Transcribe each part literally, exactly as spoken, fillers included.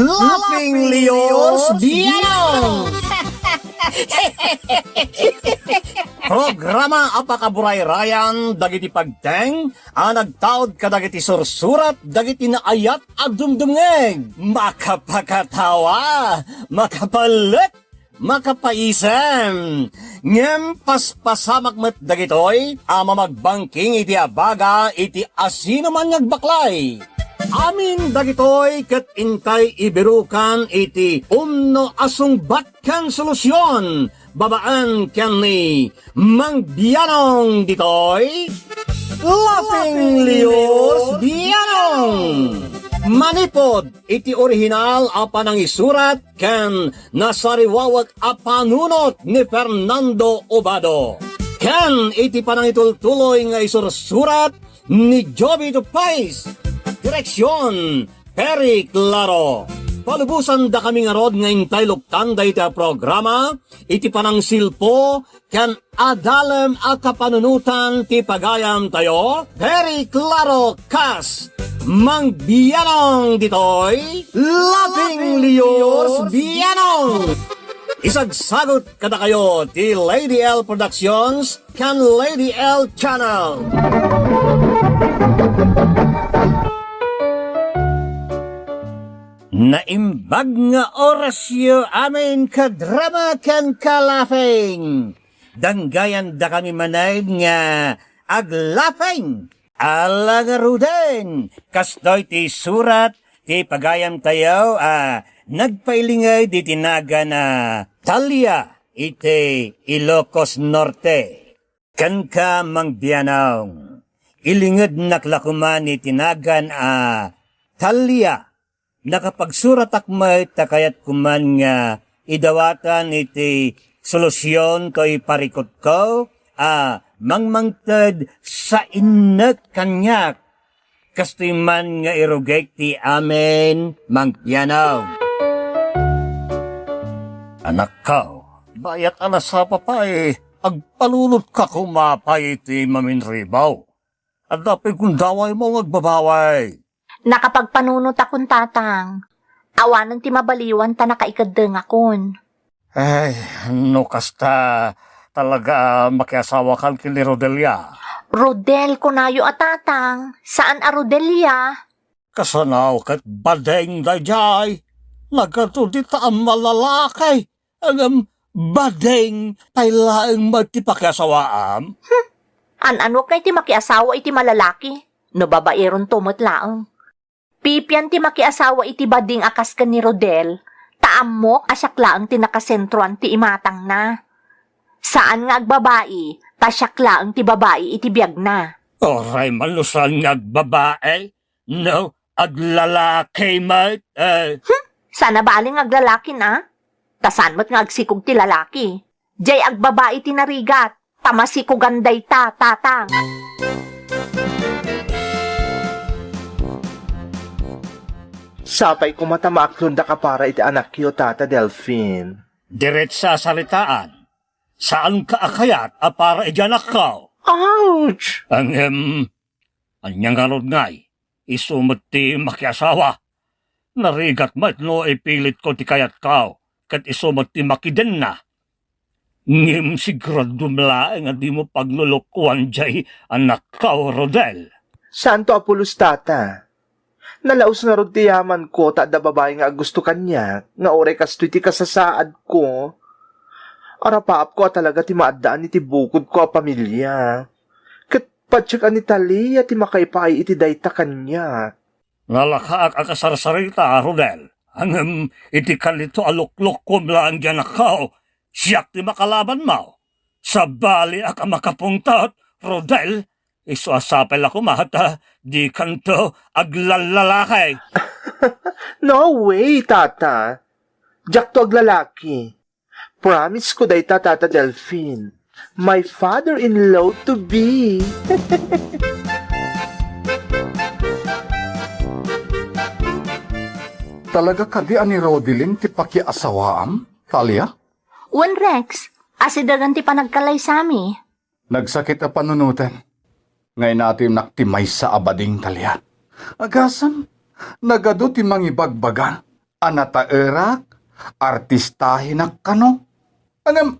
Laughing Leos Bianong! Programa a pakaburayrayan dagiti pagteng a nagtaud kadagiti sursurat dagiti naayat a dumdumngeg. Makapakatawa, makapalek, makapaisem. Ngem paspasamak met dagitoy a mamagbangking iti abaga iti asinoman nga agbaklay. Amin dagitoy ket intay ibirukan iti umno a sungbat ken solusion babaen ken ni Mang Bianong ditoy, Laughing Leos Bianong. Manipud iti orihinal a panangisurat ken nasariwawek a panunot ni Fernando Obado, ken iti panangitultuloy nga isursurat ni Joby Tupais. Direksion, Perry Claro. Palubosan dakami ngarud nga intay luktan dayta a programa iti panangsilpo ken adalem a kapanunotan ti pagayamtayo, Perry Claro kas Mang Bianong ditoy, Laughing Leos Bianong. Isagsagut kadakayo ti Lady L Productions ken Lady L Channel. Naimbag nga orasyo amin kadrama ken kalafing. Danggayandakami manen nga aglafing. Ala ngaruden, kastoy ti surat ti pagayamtayo a nagpailinged iti nagan a Talia iti Ilocos Norte. Kenka, Mang Bianong, ilingednak la koman iti nagan a Talia. Nakapagsuratak met ta kayat koman nga idawatan iti solusion toy parikutko a mangmangted sa innek kaniak. Kastoy man nga irugik ti amin, Mang Bianong. Anakko, bayat a nasapa pay, agpanunotka koma pay iti maminribaw. Adda pay gundawaymo nga agbabawi. Nakapagpanunotakon, Tatang. Awanen ti mabaliwan ta nakaikeddengakon. Ay, no kasta, talaga makiasawakan ken ni Rodelia. Rodel, kunayo a Tatang. Saan a Rodelia? Kasano ket bading daydiay? Nagadu dita a malalaki. Ngem bading pay laeng met ti pakiasawaam? Hmm. An-anok ngay ti makiasawa iti malalaki? No babaeronto met laeng. Pipian ti makiasawa iti bading a kas ken ni Rodel, ta ammok a siak laeng ti nakasentroan ti imatangna. Saan nga agbabai, ta siak laeng ti babai iti biagna. Uray man no saan nga agbabai, no, aglalaki met, eh. Hmm, saan a bali nga aglalaki na? Ta saan met nga agsikog ti lalaki. Jay agbabai ti narigat, ta masikogan dayta, Tatang. Sapay koma ta maaklondaka para iti anakyo, Tata Delfin. Diretsa a saritaan. Saanka a kayat a para iti anakko. Ouch! Ngem, ania ngarud ngay? Isu met ti makiasawa. Narigat met no ipilitko ti kayatko, ket isu met ti makidenna. Ngem siguradom laeng a dimo paglulukoan jay anakko, Rodel. Saanto a pulos, Tata. Nalaus ngarud ti yamanko ta adda babai nga aggusto kaniak, nga uray kastoy ti kasasaadko, arapaapko a talaga ti maaddaan iti bukodko a pamilia. Ket patiek a ni Talia ti makaipaay iti dayta kaniak. Nalakaak a kasarsarita, Rodel. Ngem iti kalito a luklukkom laeng ti anakko, siak ti makalabanmo. Sabaliak a makapungtot, Rodel. Isu a sapay la koma ta dikanto aglallalaki. No way, Tata. Diakto aglalaki. Promise ko dayta, Tata Delfin. My father-in-law to be. Talaga kadi a ni Rodelin ti pakiasawaam, Talia? Wen, Rex, asidegen ti panagkalaysami. Nagsakit a panunoten nga inatimnak ti maysa a bading, Talia. Agasem, nagadu ti mangibagbaga a nataerak, artistahenak kano. Ngem,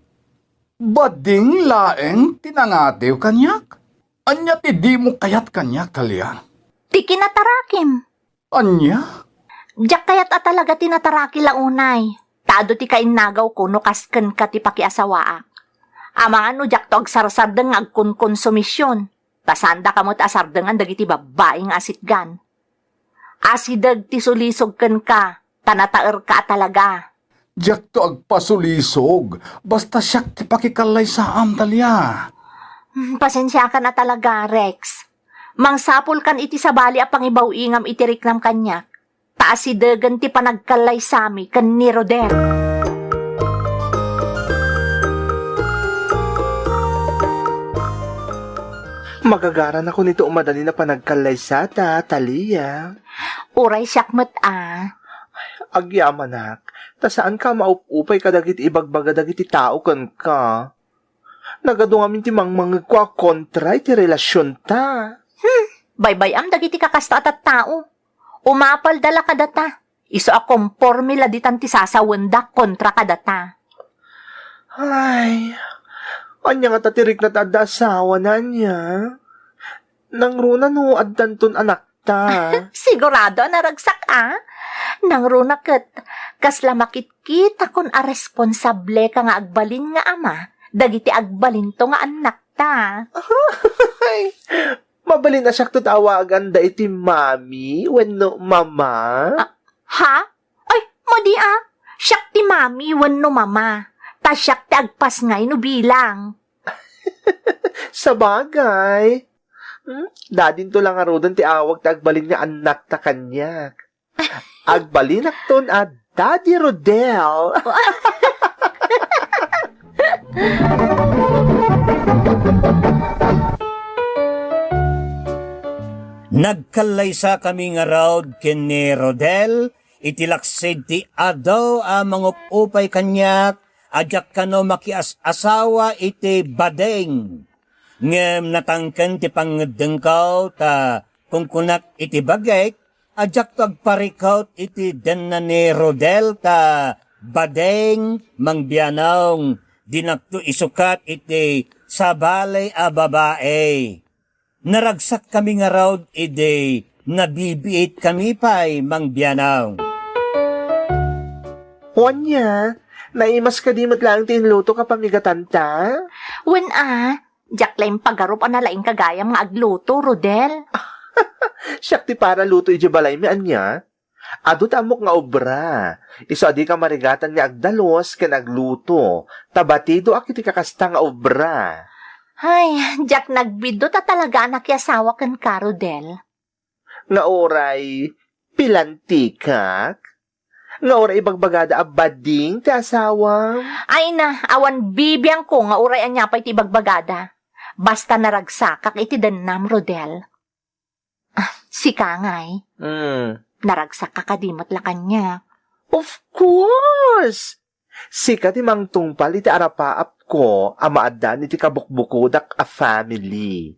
bading laeng ti nangatiw kaniak. Ania ti dimo kayat kaniak, Talia? Ti kinatarakim. Ania? Diak kayat a talaga ti nataraki la unay. Ta adu ti kainnagawko no kas kenka ti pakiasawaak. Amangan no diakto agsarsardeng nga agkonkonsumision. Ta saandaka met a sardengan dagiti babbai nga asitgan. Asideg ti sulisog kenka, ta nataerka a talaga. Diakto agpasulisog, basta siak ti pakikallaysaam, Talia. Hmm, pasensiakan a talaga, Rex. Mangsapulkan iti sabali a pangibaw-ingam iti riknam kaniak, ta asidegen ti panagkallaysami ken ni Rodel. Magagaranakon iti umadalin a panagkallaysata, Talia. Uray siak met a. Agyamanak, ta saanka a maup-upay kadagiti ibagbaga dagiti tao kenka. Nagadu ngamin ti mangmangegko a kontra iti relasionta. Hmm, baybay-am dagiti kakasta a tattao. Umapalda la kadata. Isu a komporme la ditan ti sasawenda kontra kadata. Ay, ania ngata ti rikna ta adda asawana, ania? Nangruna no addanton anakta? Sigurado a naragsak a. Nangruna ket kasla makitkitakon a responsableka nga agbalin nga ama dagiti agbalinto nga annakta. Ay, mabalin a siakto ti awagan da iti mami wenno mama? Ah, ha? Ay, madi a. Siak ti mami wenno mama. Ta siak ti agpasngay no bilang. Sabagay. Hmm? Dadinto la ngaruden ti awag ti agbalin nga annakta kaniak. Agbalinakton a Daddy Rodel. Nagkallaysakami ngarud ken ni Rodel iti laksid ti adu a mangup-upay kaniak a diak kano makias-asawa iti bading. Ngem natangken ti pangngeddengko ta kunkunak iti bagik a diakto agparikut iti denna ni Rodel ta bading mangbianong, dinakto isukat iti sabali a babai. Naragsakkami ngarud idi nabibiitkami pay mangbianong. Wen aya, naimas kadi met laeng ti inlutok a pamigatanta? Wen a, diak la impagarup a nalaingka gayam nga agluto, Rodel. Siak ti para luto idiay balaymi ania? Adu ti ammok nga obra. Isu a dika marigatan nga agdalus ken agluto, ta batidoak iti kakasta nga obra. Ay, diak nagbiddut a talaga a nakiasawa kenka, Rodel. Nga uray, pilantikak? Nga uray ibagbagada a bading ti asawam? Ay na, awan bibiangko nga uray ania pay ti ibagbagada. Basta naragsakak iti dennam, Rodel. Ah, sika ngay? Hmm. Naragsakka kadi met la kaniak? Of course! Sika ti mangtungpal iti arapaapko a maaddaan iti kabukbukodak a family.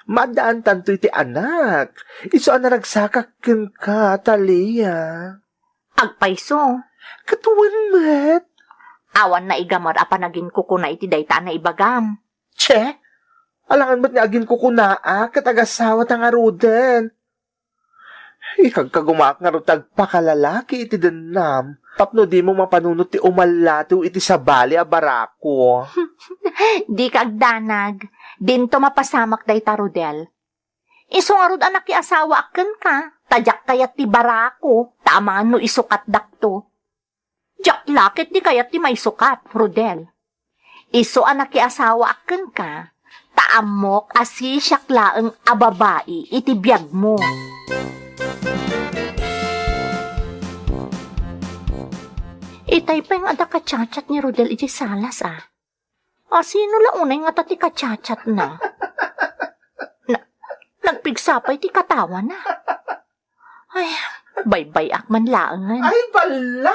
Maaddaantanto iti anak. Isu a naragsakak kenka, Talia. Agpayso. Ket wen met. Awan naigamed a panaginkukuna iti dayta a naibagam. Che! Alangan met nga aginkukunaak ket agasawata ngaruden. Ikagkagumaak ngarud ta agpakalalaki iti dennam tapno dimo mapanunot ti umallatiw iti sabali a barako. Dika agdanag. Dinto mapasamak dayta, Rodel. Isu ngarud a nakiasawaak kenka, ta diak kayat ti barako, ta amangan no isukatdakto. Diak la ketdi kayat ti maisukat, Rodel. Isu a nakiasawaak kenka, ta ammok a sisiak laeng a babai iti biagmo. Itay pay nga adda kachatchat ni Rodel idiay salas, a. A, sino la unay ngata ti kachatchatna? Na, nagpigsa pay ti katawana. Ay, baybay-ak man laengen. Ay, balla!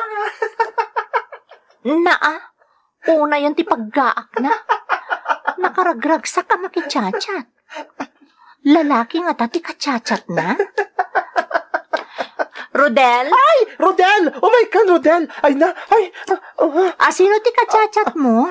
Naa, unayen ti paggaakna. Nakaragragsak a makichatchat. Lalaki ngata ti kachatchatna? Rodel? Ay! Rodel! Oh my God, Rodel! Ay na! Ay! Ah, ah. Ah, sino ti kachat-chat mo?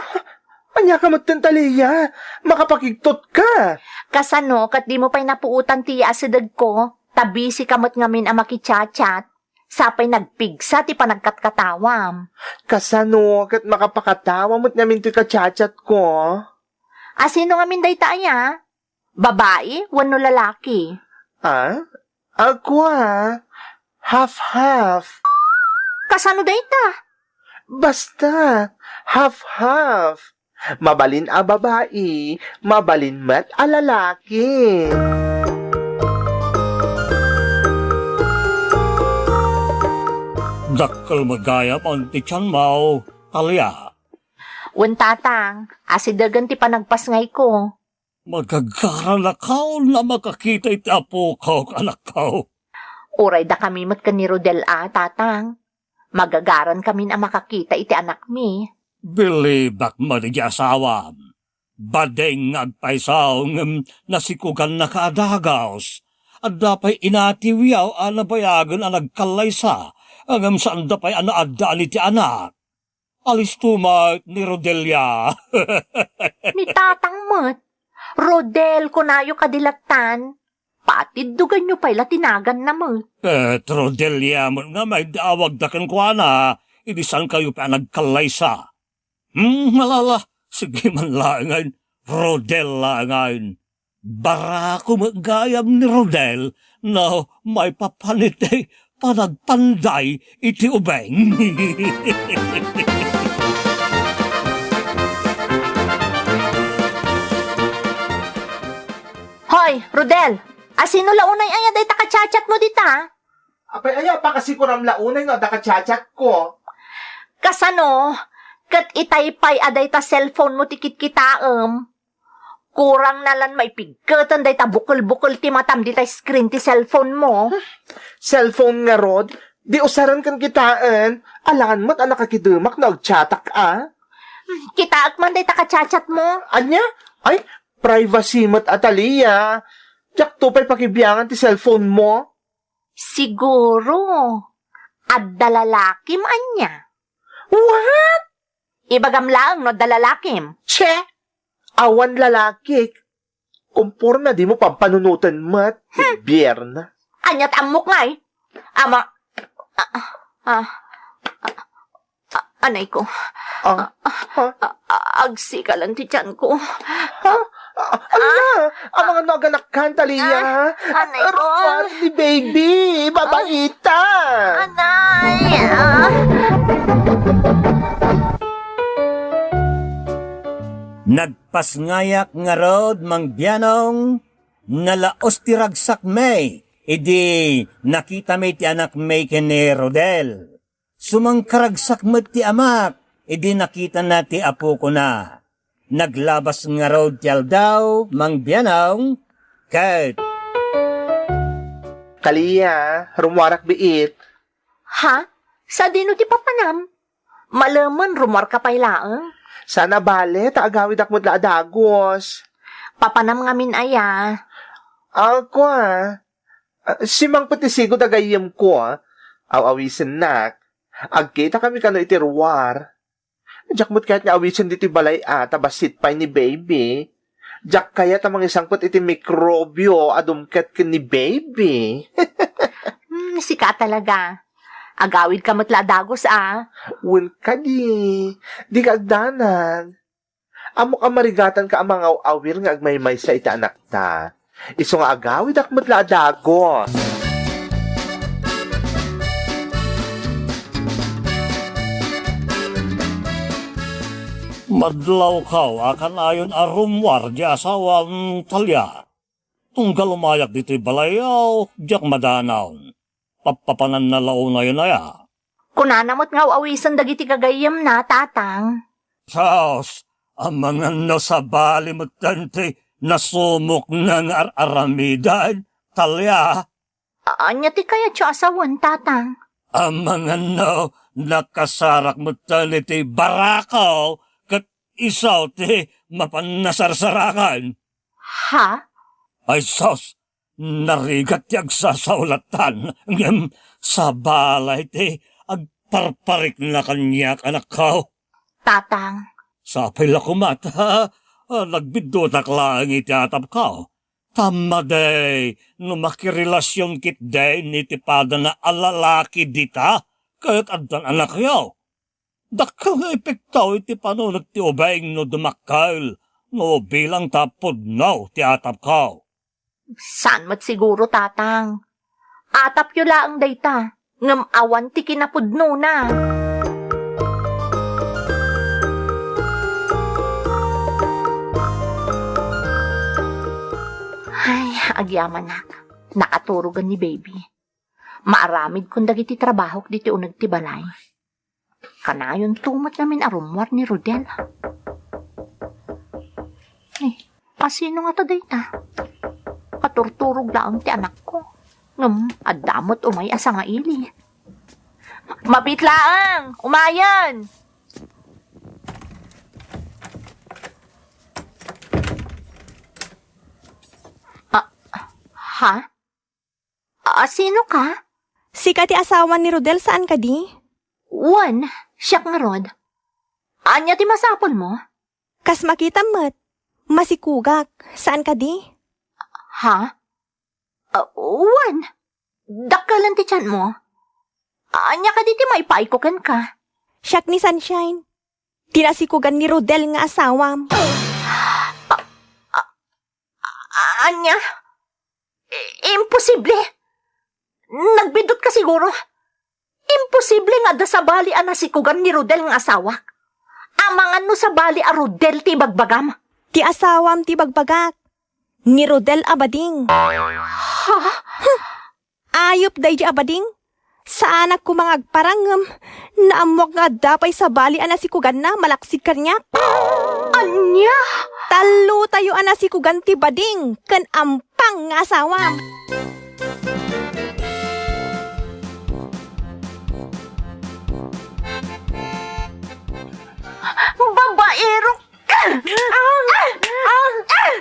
Ania ka met, Talia? Makapakigtot ka! Kasano ket dimo pay napuotan ti asideg ko? Ta busy ka met ngamin a makichat-chat. Sapay nagpigsa ti panagkatkatawam. Kasano ket makapakatawa met ngamin ti kachat-chat ko? A, sino ngamin dayta aya? Babai wenno lalaki? Ah? Agko a, half-half. Kasano dayta? Basta, half-half. Mabalin a babai, mabalin met a lalaki. Dakkel met gayam ti tianmo, Talia. Wen, Tatang, asidegen ti panagpasngayko. Magagaranakon a makakita iti apok, anakko. Uray dakami met ken ni Rodel a, Tatang. Magagarankamin a makakita iti anakmi. Bilibak met iti asawam. Badeng nga agpayso ngem nasikogannaka a dagus. Adda pay inatiwyaw a nabayagen a nagkallaysa, ngem saanda pay a naaddaan iti anak. Alisto met ni Rodelia. Ni Tatang met. Rodel, kunayo kadi lattan. Patiddoganyo pay la ti naganna met. Ket Rodelia met nga maidawagda kenkuana, idi saankayo pay a nagkallaysa. Hmm, malala, sige man laengen, Rodel laengen. Barako met gayam ni Rodel no maipapan iti panagpanday iti ubing. Hoy, Rodel! Asino la unay aya dayta kachat-chat mo dita? Apay aya, pakasikuram la unay no adda kachat-chat ko. Kasano? Ket itay pay a dayta cellphone mo ti kitkitaem. Kurang na lan maipigketen dayta bukel-bukel ti matam dita screen ti cellphone mo. Cellphone ngarud? Di usaren ken kitaen. Alangan met a nakakidemak no agchatak a. Kitaek man dayta kachat-chat mo. Ania? Ay, privacy met, Atalia. Diakto pay pakibiangan ti cellphone mo. Siguro, adda lalakim ania? What? Ibagam laeng no adda lalakim. Che! Awan lalakik. Kumporna dimo pampanunoten met, hmm. Bierna. Aniat ammok ngay? Ama, ah, ah, ah, ah, anay ko. Ah, ah, ah, ah, agsikalan ti tiyan ko. Ha? Ah, ala, amangan no aganakkan, Talia. Ah, anay ko. Ruar ni baby, babaita. Anay, ah. Nagpasngayak ngarud, Mang Bianong, nalaos ti ragsakmi idi nakitami ti anakmi ken ni Rodel. Sumangkaragsak met ti amak idi nakitana ti apokona. Naglabas ngarud ti aldaw, Mang Bianong, ket Talia, rummuarak biit. Ha? Sadino ti papanam? Malemen, rummuarka pay laeng. Saan a bale, ta agawidak met la a dagus. Papanam ngamin aya. Agko a. Ah, simangpet ti sigud a gayyemko, ah. Aw-awisennak. Agkitakami kano iti ruar. Diak met kayat nga awisen ditoy balay a, ta bassit pay ni baby. Diak kayat a mangisangpet iti mikrobio a dumket ken ni baby. Hmm, sika talaga. Agawidka met la a dagus, ah. Wen kadi, dika agdanag. Ammok a marigatanka a mangaw-awir nga agmaymaysa iti anakta. Isu nga agawidak met la a dagus. Madlawkaw a kanayon a rummuar di asawam, Talia. Tunggal umayak ditoy balay, aw, diak madanaw. Pappapananna la unayen aya. Kunana met nga aw-awisen dagiti gagayyemna, Tatang. Sus, amangan no sabali metten ti nasumokna nga ar-aramiden, Talia. A-, ania ti kayatyo a sawen, Tatang? Amangan no nakasarak metten iti barako ket isu ti mapan nasarsarakan. Ha? Ay sus, Narigat ti agsasaulatan, ngem sabali ti agparparikna kaniak, anakko. Tatang. Sapay la koma ta, ah, nagbiddutak laeng iti atapko. Ta madi no makirelasion ketdi iti padana a lalaki dita ket addan anakyo. Dakkel nga epekto iti panunot ti ubing no dumakkel, no bilang ta pudno ti atapko. Saan met siguro, Tatang. Atapyo laeng dayta, ngem awan ti kinapudnona. Ay, agyamanak. Nakaturogen ni Baby. Maaramidkon dagiti trabahok ditoy uneg ti balay. Kanayonto met ngamin a rummuar ni Rodel. Ay, asino ngata dayta? Katurturog laeng ti anakko. Ngem, adda met umay a sangaili. Mabiit laeng! Umayen! Ah, ha? A, sino ka? Sika ti asawa ni Rodel, saan kadi? Wen, siak ngarud. Ania ti masapulmo? Kas makitam met, masikugak, saan kadi? Ha? A, wen, dakkelen ti tianmo. Ania kadi ti maipaayko kenka? Siak ni Sunshine. Ti nasikugan ni Rodel nga asawam. A-, a-, ania? I-, imposible! Nagbiddutka siguro. Imposible nga adda sabali a nasikugan ni Rodel nga asawak. Amangan no sabali a Rodel ti ibagbagam. Ti asawam ti ibagbagak. Ni Rodel a bading. Ha? Ayup daydi a bading. Saanak koma nga agparang ngem naammuak nga adda pay sabali a nasikuganna malaksid kaniak. Ania? Tallotayo a nasikugan ti bading ken ampang nga asawam. Babaero Aw! Aw! Aw!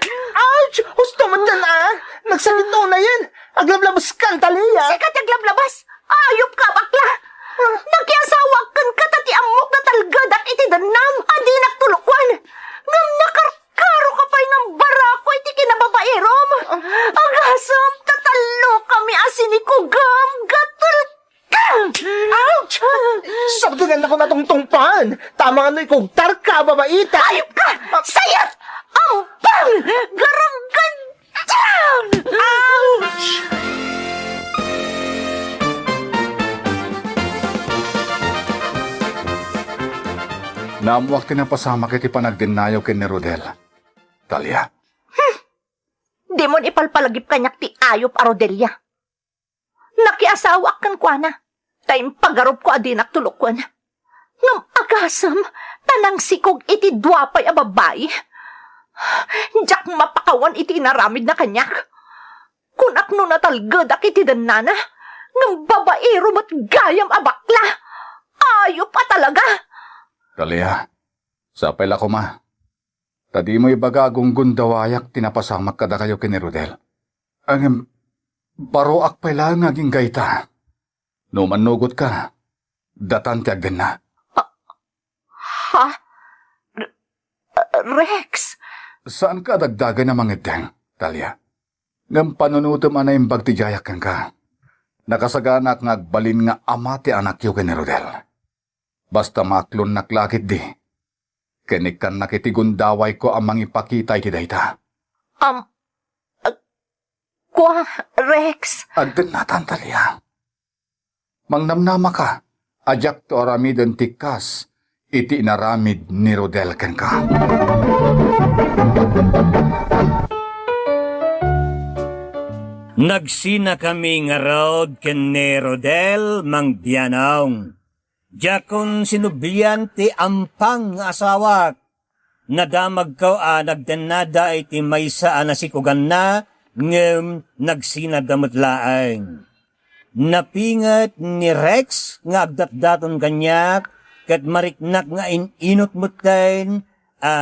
Ouch! Husto met, ah! Nagsakit unayen! Aglablabas ka, Talia! Sika ti aglablabas! Ayup ka, bakla! Nakiasawaak kenka ta ti ammok natalgedak iti dennam a dinak tulokwan. Ngem nakarkaroka pay nga barako iti kinababaerom. Agasem ta tallokami a sinikugam, gatul Ouch! Sardengannakon a tungtungpaen! Tama nga no ikugtarka a babaita! Ayup ka! Sayat! Ampang! Garaggantian! Ouch! Naammoak ti napasamak iti panagdennayo ken ni Rodel. Talia. Hmm. Dimon ipalpalagip kaniak ti ayup a Rodelia. Nakiasawaak kenkuana, ta impagarupko a dinak tulokon. Ngem agasem ta nangsikog iti dua pay a babbai. Diak mapakawan iti inaramidna kaniak. Kunak no natalgedak iti dennana, ngem babaero met gayam a bakla. Ayup a talaga! Talia, sapay la koma. Ta dimo ibaga a gunggundawayak ti napasamak kadakayo ken ni Rodel. Ngem, baroak pay laeng nga agingga ita. No mannugotka, datan ti agdenna. Ha? Ha? R-, Rex? Saanka a dagdagen a mangeddeng, Talia. Ngem panunotem a naimbag ti diayak kenka. Nakasaganaak nga agbalin nga ama ti anakyo ken ni Rodel. Basta maaklonnak la ketdi. Ken ikkannak iti gundawayko a mangipakita iti dayta. Am, ag-, kua, Rex. Agdennatan, Talia. Mangnamnamaka a diakto aramiden ti kas iti inaramid ni Rodel kenka. Nagsinakami ngarud ken ni Rodel, Mang Bianong. Diakon sinublian ti ampang nga asawak. Nadamagko a nagdennada iti maysa a nasikuganna, ngem nagsinada met laeng. Napinget ni Rex nga agdatdaton kaniak, ket mariknak nga in-inut metten a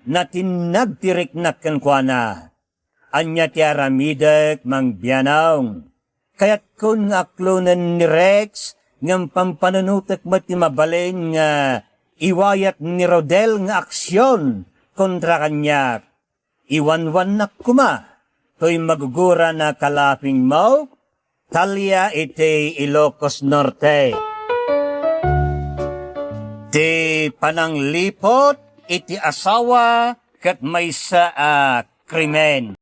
natinnag ti riknak kenkuana. Ania ti aramidek, Mang Bianong? Kayatkon nga aklonen ni Rex, ngem pampanunotek met ti mabalin nga iwayat ni Rodel nga aksion kontra kaniak. Iwanwannak koma toy magugurana ka laughing mo, Talia iti Ilocos Norte. Ti panangliput iti asawa ket maysa a krimen.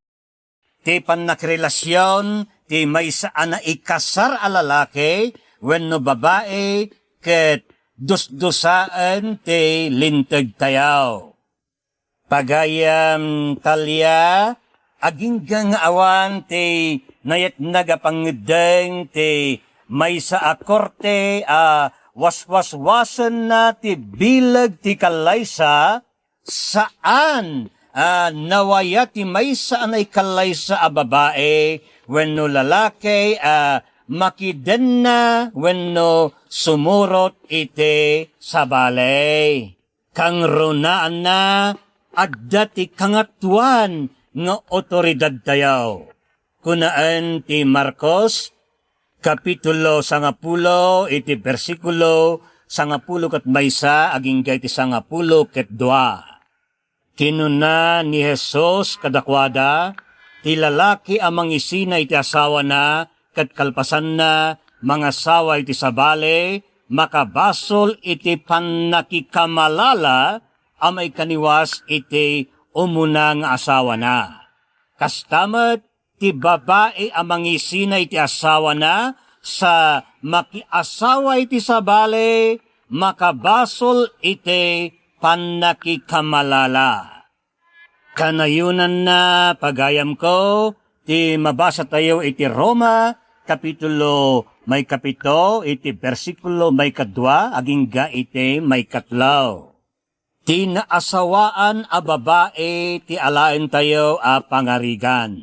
Ti pannakirelasion ti maysa a naikasar a lalaki wenno babai ket dusdusaen ti lintegtayo. Pagayam Talia, agingga nga awan ti nayatnag a pangngeddeng ti maysa a korte a waswaswasenna ti bileg ti kallaysa, saan a nawaya ti maysa a naikallaysa a babai wenno lalaki a makidenna wenno sumurot iti sabali. Kangrunaanna, adda ti Kangatoan nga awtoridadtayo. Kunaen ti Marcos, kapitulo sangapulo, iti bersikulo sangapulo ket maysa agingga iti sangapulo ket dua. Kinuna ni Jesus kadakuada, "Ti lalaki a mangisina iti asawana ket kalpasanna mangasawa iti sabali, makabasol iti pannakikamalala a maikaniwas iti umuna nga asawana. Kasta met, ti babai a mangisina iti asawana sa makiasawa iti sabali, makabasol iti pannakikamalala." Kanayonanna, pagayamko, ti mabasatayo iti Roma, kapitulo maikapito, iti bersikulo maikadua agingga iti maikatlo. Ti naasawaan a babai ti alaentayo a pangarigan.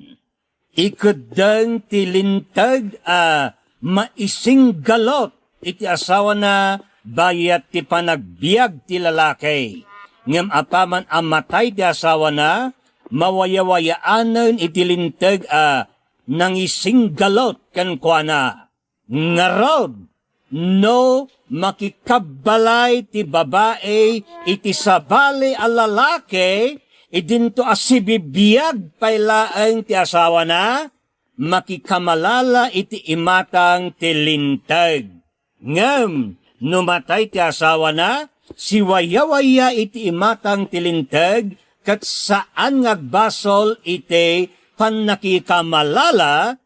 Ikeddeng ti linteg a maisinggalot iti asawana bayat ti panagbiag ti lalaki. Ngem apaman a matay ti asawana, mawayawayaanen iti linteg a nangisinggalot kenkuana. Ngarud, no makikabbalay ti babai iti sabali a lalaki, idinto a sibibiag pay laeng ti asawana, makikamalala iti imatang ti linteg. Ngem no matay ti asawana, siwayawaya iti imatang ti linteg, ket saan nga agbasol iti pannakikamalala,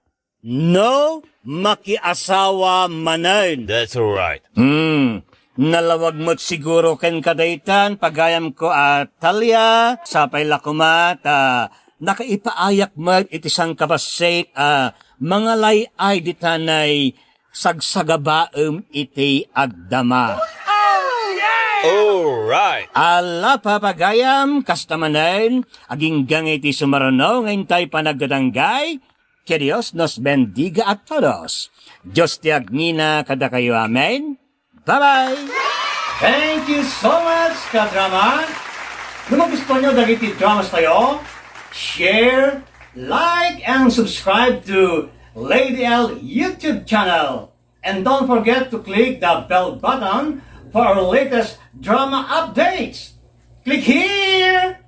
no makiasawa manen. That's right. Hmm. Nalawag met siguro kenka daytan, pagayamko a Talia, sapay la koma ta nakaipaayak met iti sangkabassit a mangalay-ay ditanay sagsagabaem iti agdama. All right. Ala, papagayam, kasta manen, agingga nga iti sumaruno nga intay panagdadanggay, Que Dios nos bendiga a todos. Dios ti agngina kadakayo. Amen. Bye-bye. Thank you so much, kadrama. No magustuhan nyo dagiti dramas tayo, share, like, and subscribe to Lady L YouTube channel. And don't forget to click the bell button for our latest drama updates. Click here!